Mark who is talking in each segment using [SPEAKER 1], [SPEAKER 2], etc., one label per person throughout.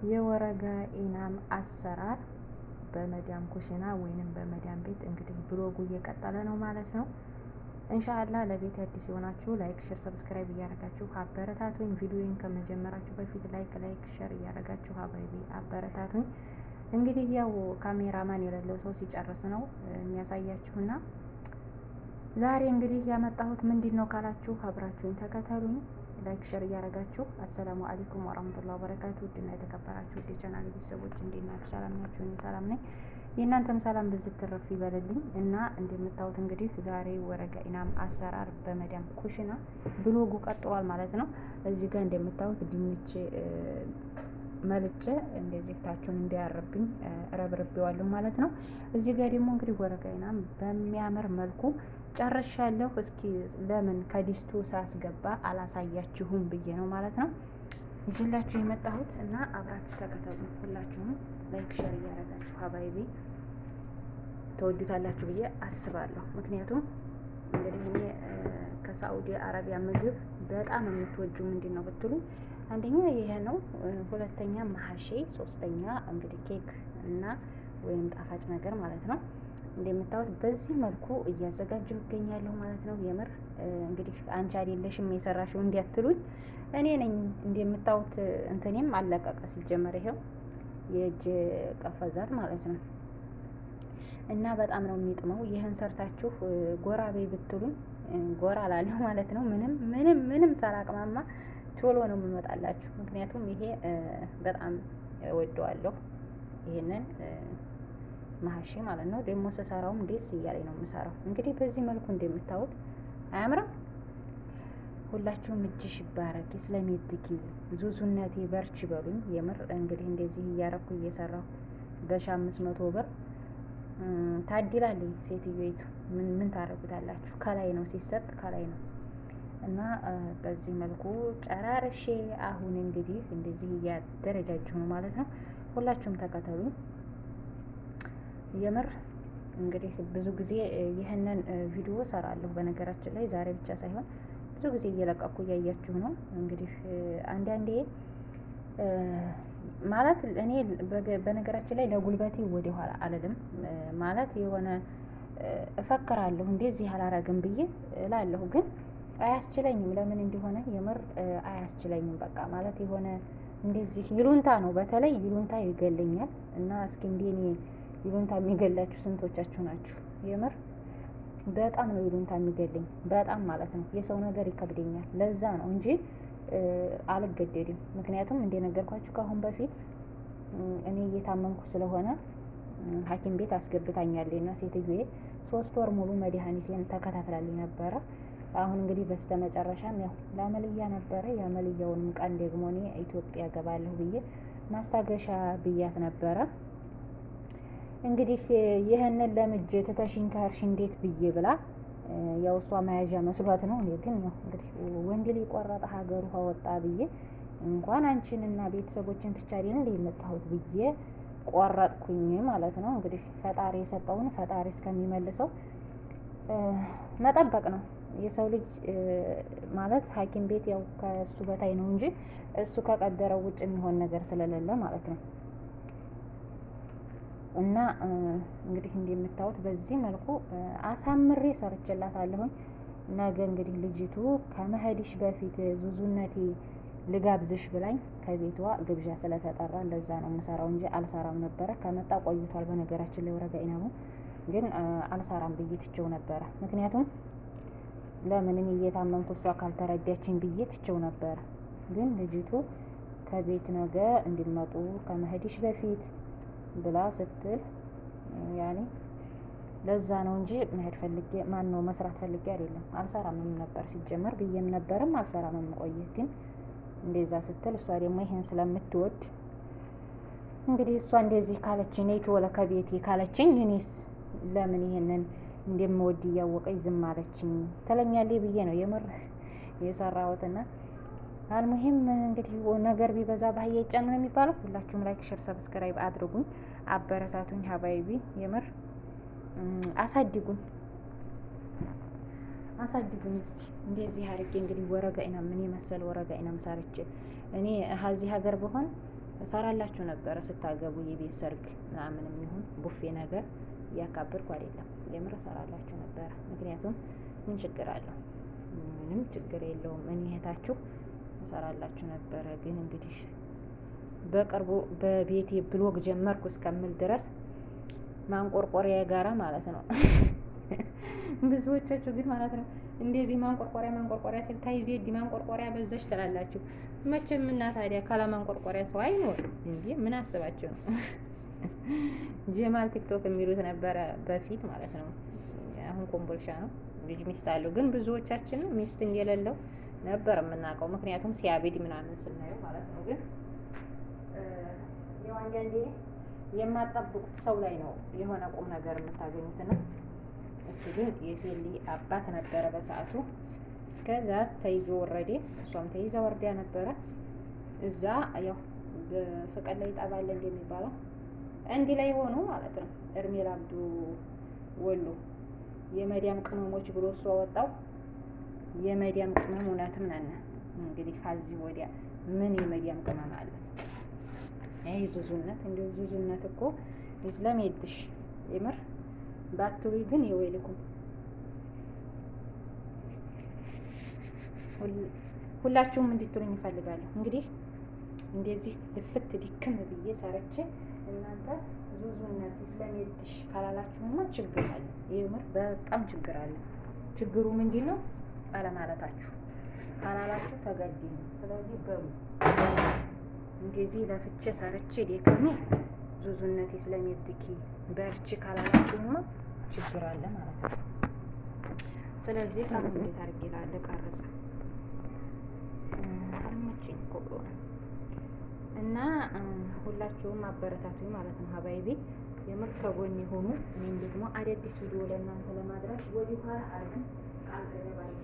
[SPEAKER 1] የ ورق عنب አሰራር በመዳም ኩሽና ወይንም በመዳም ቤት እንግዲህ vlog ኡ እየቀጠለ ነው ማለት ነው። እንሻአላ ለቤት አዲስ የሆናችሁ like፣ share፣ subscribe እያደረጋችሁ አበረታቱኝ። ቪዲዮን ከመጀመራችሁ በፊት like like share እያደረጋችሁ حبايبي አበረታቱኝ። እንግዲህ ያው ካሜራማን የሌለው ሰው ሲጨርስ ነው የሚያሳያችሁና ዛሬ እንግዲህ ያመጣሁት ምንድን ነው ካላችሁ አብራችሁኝ ተከተሉኝ። like share እያደረጋችሁ السلام عليكم ورحمة الله وبركاته። ውድና የተከበራችሁ ውድ የቻናል ቤተሰቦች እንዴት ናችሁ? ሰላም ናችሁ? እኔ ሰላም ነኝ። የእናንተም ሰላም ብዝት ትርፍ ይበልልኝ። እና እንደምታዩት እንግዲህ ዛሬ ورق عنب አሰራር በመዳም ኩሽና vlog ኡ ቀጥሏል ማለት ነው። እዚህ ጋር እንደምታዩት ድንች መልጬ እንደዚህ ታችሁን እንዲያርብኝ ረብርቤዋለሁ ማለት ነው። እዚህ ጋር ደግሞ እንግዲህ ورق عنب በሚያምር መልኩ ጨርሻለሁ። እስኪ ለምን ከዲስቱ ሳስገባ አላሳያችሁም ብዬ ነው ማለት ነው ይዤላችሁ የመጣሁት እና አብራችሁ ተከተሉ። ሁላችሁም like share እያደረጋችሁ حبايبي ተወዱታላችሁ ብዬ አስባለሁ። ምክንያቱም እንግዲህ እኔ ከሳዑዲ አረቢያ ምግብ በጣም የምትወጁ ምንድን ነው ብትሉ አንደኛ ይሄ ነው፣ ሁለተኛ محشي፣ ሶስተኛ እንግዲህ ኬክ እና ወይም ጣፋጭ ነገር ማለት ነው። እንደምታዩት በዚህ መልኩ እያዘጋጀሁ ይገኛለሁ ማለት ነው። የምር እንግዲህ አንቺ አይደለሽም የሰራሽው እንዲያትሉኝ እኔ ነኝ። እንደምታዩት እንትኔም አለቀቀ ሲጀመር ይሄው የእጅ ቀፈዛት ማለት ነው። እና በጣም ነው የሚጥመው። ይህን ሰርታችሁ ጎራ በይ ብትሉኝ ጎራ ላለሁ ማለት ነው። ምንም ምንም ምንም ሳላቅማማ ቶሎ ነው የምመጣላችሁ። ምክንያቱም ይሄ በጣም እወደዋለሁ ይሄንን محشي ማለት ነው። ደግሞ ስሰራውም ደስ እያለኝ ነው የምሰራው። እንግዲህ በዚህ መልኩ እንደምታዩት አያምርም? ሁላችሁም እጅሽ ይባረክ፣ ስለሜትኪ ዙዙነቴ በርቺ በሉኝ። የምር እንግዲህ እንደዚህ እያረኩ እየሰራሁ በ500 ብር ታድላለች ሴትዮይቱ። ምን ምን ታረጉታላችሁ? ከላይ ነው ሲሰጥ ከላይ ነው። እና በዚህ መልኩ ጨራርሼ አሁን እንግዲህ እንደዚህ እያደረጃችሁ ነው ማለት ነው። ሁላችሁም ተከተሉኝ። የምር እንግዲህ ብዙ ጊዜ ይህንን ቪዲዮ ሰራለሁ። በነገራችን ላይ ዛሬ ብቻ ሳይሆን ብዙ ጊዜ እየለቀኩ እያያችሁ ነው። እንግዲህ አንዳንዴ ማለት እኔ በነገራችን ላይ ለጉልበቴ ወደኋላ አልልም። ማለት የሆነ እፈክራለሁ እንደዚህ አላረግም ብዬ እላለሁ፣ ግን አያስችለኝም። ለምን እንደሆነ የምር አያስችለኝም። በቃ ማለት የሆነ እንደዚህ ይሉንታ ነው፣ በተለይ ይሉንታ ይገለኛል። እና እስኪ እንደኔ ይሉንታ የሚገላችሁ ስንቶቻችሁ ናችሁ? የምር በጣም ነው ይሉንታ የሚገለኝ፣ በጣም ማለት ነው። የሰው ነገር ይከብደኛል። ለዛ ነው እንጂ አልገደድም። ምክንያቱም እንደነገርኳችሁ ከአሁን በፊት እኔ እየታመምኩ ስለሆነ ሐኪም ቤት አስገብታኛለች እና ሴትዮዬ 3 ወር ሙሉ መድኃኒቴን ተከታትላልኝ ነበረ። አሁን እንግዲህ በስተመጨረሻም ያው ለአመልያ ነበረ። የአመልያውንም ቀን ደግሞ እኔ ኢትዮጵያ ገባለሁ ብዬ ማስታገሻ ብያት ነበረ። እንግዲህ ይህንን ለምጄ ትተሽኝ ከሄድሽ እንዴት ብዬ ብላ ያው እሷ መያዣ መስሏት ነው። እኔ ግን ያው እንግዲህ ወንድ ልጅ ቆረጠ ሀገሩ ወጣ ብዬ እንኳን አንቺንና ቤተሰቦችን ትቻሌን እንደ የመጣሁት ብዬ ቆረጥኩኝ ማለት ነው። እንግዲህ ፈጣሪ የሰጠውን ፈጣሪ እስከሚመልሰው መጠበቅ ነው። የሰው ልጅ ማለት ሐኪም ቤት ያው ከእሱ በታይ ነው እንጂ እሱ ከቀደረው ውጭ የሚሆን ነገር ስለሌለ ማለት ነው። እና እንግዲህ እንደምታዩት በዚህ መልኩ አሳምሬ ሰርቼላታለሁኝ። ነገ እንግዲህ ልጅቱ ከመሄድሽ በፊት ዙዙነቴ ልጋብዝሽ ብላኝ ከቤቷ ግብዣ ስለተጠራ እንደዛ ነው የምሰራው እንጂ አልሰራም ነበረ። ከመጣ ቆይቷል። በነገራችን ላይ ورق عنب ኡ ግን አልሰራም ብዬ ትቼው ነበረ። ምክንያቱም ለምን እኔ እየታመምኩ እሷ ካልተረዳችኝ ብዬ ትቼው ነበረ። ግን ልጅቱ ከቤት ነገ እንዲመጡ ከመሄድሽ በፊት ብላ ስትል ያኔ ለዛ ነው እንጂ መሄድ ፈልጌ ማን ነው መስራት ፈልጌ አይደለም። አልሰራምም ነበር ሲጀመር ብዬም ነበርም አልሰራምም ቆየ። ግን እንደዛ ስትል እሷ ደግሞ ይሄን ስለምትወድ እንግዲህ እሷ እንደዚህ ካለችኝ ነይ ቶሎ ከቤቴ ካለችኝ እኔስ ለምን ይሄንን እንደምወድ እያወቀኝ ዝም አለችኝ ትለኛለች ብዬ ነው የምር የሰራሁትና المهم እንግዲህ ነገር ቢበዛ ባህያ ይጫን ነው የሚባለው። ሁላችሁም like፣ share፣ subscribe አድርጉኝ፣ አበረታቱኝ። حبايبي የምር አሳድጉኝ አሳድጉኝ እስቲ እንደዚህ አድርጌ እንግዲህ ورق عنب ምን የመሰለ ورق عنب ሰርቼ እኔ እዚህ ሀገር ብሆን እሰራላችሁ ነበረ ስታገቡ የቤት ሰርግ ምናምን የሚሆን ቡፌ ነገር እያካበድኩ አይደለም፣ የምር እሰራላችሁ ነበረ። ምክንያቱም ምን ችግር አለው? ምንም ችግር የለውም። እኔ እህታችሁ እሰራላችሁ ነበረ። ግን እንግዲህ በቅርቡ በቤቴ vlog ጀመርኩ እስከምል ድረስ ማንቆርቆሪያ ጋራ ማለት ነው። ብዙዎቻችሁ ግን ማለት ነው እንደዚህ ማንቆርቆሪያ ማንቆርቆሪያ ሲል ታይ ማንቆርቆሪያ በዛች ትላላችሁ። መቼም እና ታዲያ ካለ ማንቆርቆሪያ ሰው አይኖር እንዴ? ምን አስባችሁ ነው? ጀማል ቲክቶክ የሚሉት ነበረ በፊት ማለት ነው። አሁን ኮምቦልሻ ነው፣ ልጅ ሚስት አለው። ግን ብዙዎቻችን ሚስት እንደሌለው ነበር የምናውቀው፣ ምክንያቱም ሲያብድ ምናምን ስናየው ማለት ነው። ግን ያው አንዳንዴ የማጠብቁት ሰው ላይ ነው የሆነ ቁም ነገር የምታገኙትና እሱ ግን የሴሊ አባት ነበረ በሰዓቱ። ከዛ ተይዞ ወረዴ፣ እሷም ተይዛ ወርዳ ነበረ። እዛ ያው በፍቅር ላይ ይጠባል እንደሚባለው እንዲህ ላይ ሆኖ ማለት ነው። እድሜ ላብዱ ወሎ የመዲያም ቅመሞች ብሎ እሱ አወጣው። የመዲያም ቅመም እውነትም ነን። እንግዲህ ከዚህ ወዲያ ምን የመዲያም ቅመም አለ? ይህ ዙዙነት እንዲሁ ዙዙነት እኮ ይስለም የድሽ የምር ባትሉኝ ግን የወይልኩም ሁላችሁም እንድትሉኝ እፈልጋለሁ። እንግዲህ እንደዚህ ልፍት ድክም ብዬ ሰርቼ እናንተ ዙዙነት ስለሚድሽ ካላላችሁማ ችግር አለ። የምር በጣም ችግር አለ። ችግሩ ምንድን ነው? አለማለታችሁ ካላላችሁ ተገዲ ነው። ስለዚህ በሉ እንደዚህ ለፍቼ ሰርቼ ደክሜ ዙዙነቴ ስለሚድኪ በርቺ ካላላችሁማ ችግር አለ ማለት ነው። ስለዚህ አሁን እንዴት አድርጌ ልቀርጽ አልመቸኝ እኮ ብሎ ነው። እና ሁላችሁም አበረታቱኝ ማለት ነው። حبايبي የምር ከጎን የሆኑ እኔም ደግሞ አዳዲስ ቪዲዮ ለእናንተ ለማድረስ ወደ ኋላ አልልም፣ ቃል እገባለሁ።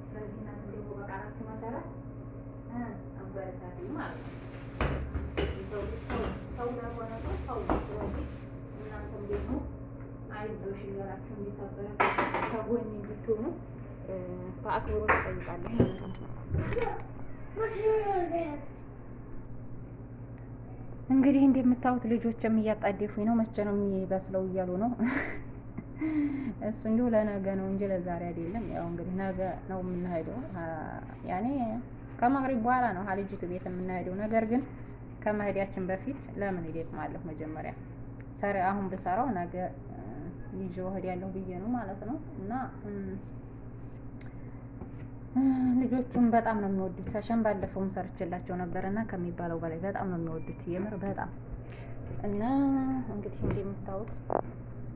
[SPEAKER 1] ስለዚህ እናንተ ደግሞ በቃላችሁ መሰረት አበረታቱኝ ማለት ነው። ሰው ሰው ለሆነ ሰው ሰው ነው። ስለዚህ እናንተም ደግሞ አይዞሽ እያላችሁ እንዲታበረታቱ ከጎን እንድትሆኑ በአክብሮት እጠይቃለሁ ማለት ነው። እንግዲህ እንደምታዩት ልጆችም እያጣደፉኝ ነው። መቼ ነው የሚበስለው እያሉ ነው። እሱ እንዲሁ ለነገ ነው እንጂ ለዛሬ አይደለም። ያው እንግዲህ ነገ ነው የምንሄደው። ያኔ ከመግሪብ በኋላ ነው ሀልጅቱ ቤት የምንሄደው። ነገር ግን ከመሄዳችን በፊት ለምን እደክማለሁ? መጀመሪያ ሰሪ አሁን ብሰራው ነገ ይዤው እሄዳለሁ ብዬ ነው ማለት ነው። እና ልጆቹም በጣም ነው የሚወዱት። ተሸን ባለፈውም ሰርችላቸው ነበርና ከሚባለው በላይ በጣም ነው የሚወዱት፣ የምር በጣም እና እንግዲህ እንደምታዩት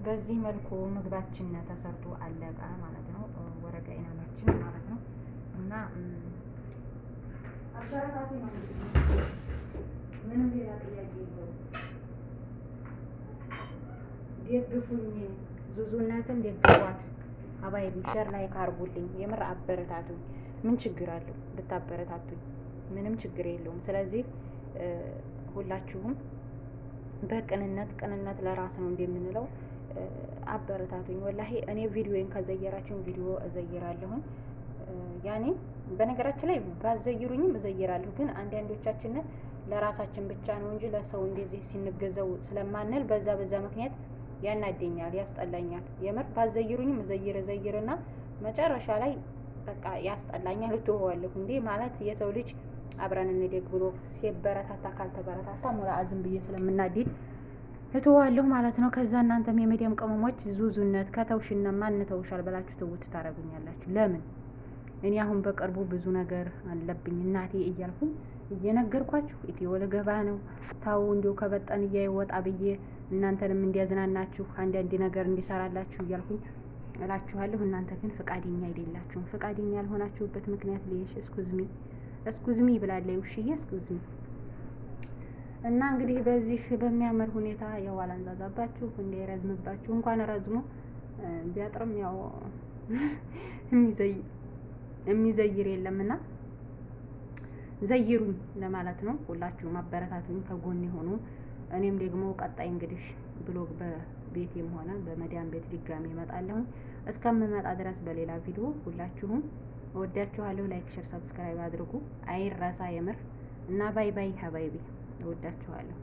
[SPEAKER 1] በዚህ መልኩ ምግባችን ተሰርቶ አለቀ ማለት ነው። ወረቀ ኢናማችን ማለት ነው። እና አበረታቱ ነው እንግዲህ ምንም ሌላ ጥያቄ የለውም። ደግፉኝ፣ ዙዙነትን ደግፏት። حبايبي share like አርጉልኝ። የምር አበረታቱኝ። ምን ችግር አለው ብታበረታቱኝ? ምንም ችግር የለውም። ስለዚህ ሁላችሁም በቅንነት ቅንነት ለራስ ነው እንደምንለው አበረታቱኝ። والله እኔ ቪዲዮን ከዘየራችሁን ቪዲዮ እዘይራለሁኝ። ያኔ በነገራችን ላይ ባዘይሩኝም እዘይራለሁ። ግን አንዳንዶቻችን ለራሳችን ብቻ ነው እንጂ ለሰው እንደዚህ ሲንገዘው ስለማንል በዛ በዛ ምክንያት ያናደኛል፣ ያስጠላኛል። የምር ባዘይሩኝም እዘይር እዘይርና መጨረሻ ላይ በቃ ያስጠላኛል፣ እትሆዋለሁ እንዴ ማለት የሰው ልጅ አብረን እንደግ ብሎ ሲበረታታ ካልተበረታታ ሙላ ዝም ብዬ ስለምናድድ እትዋለሁ ማለት ነው። ከዛ እናንተም የመዲያም ቅመሞች ዙዙነት ከተውሽና ማን ተውሻል ብላችሁ ትውት ታደርጉኛላችሁ። ለምን እኔ አሁን በቅርቡ ብዙ ነገር አለብኝ እናቴ እያልኩኝ እየነገርኳችሁ ኢትዮ ልገባ ነው። ታው እንዲሁ ከበጠን እያይወጣ ብዬ እናንተንም እንዲያዝናናችሁ አንዳንድ ነገር እንዲሰራላችሁ እያልኩኝ እላችኋለሁ። እናንተ ግን ፈቃደኛ አይደላችሁም። ፈቃደኛ ያልሆናችሁበት ምክንያት ليش excuse me excuse me ብላለች ውሽዬ፣ excuse me እና እንግዲህ በዚህ በሚያምር ሁኔታ ያው አላንዛዛባችሁ እንዳይረዝምባችሁ እንኳን ረዝሞ ቢያጥርም ያው የሚዘይር የለምና ዘይሩኝ ለማለት ነው። ሁላችሁም አበረታቱኝ፣ ከጎን የሆኑ እኔም ደግሞ ቀጣይ እንግዲህ vlog በቤቴም ሆነ በመዲያም ቤት ድጋሚ እመጣለሁኝ። እስከምመጣ ድረስ በሌላ ቪዲዮ ሁላችሁም እወዳችኋለሁ። like፣ share፣ subscribe አድርጉ አይረሳ የምር እና bye bye حبايبي። እወዳችኋለሁ።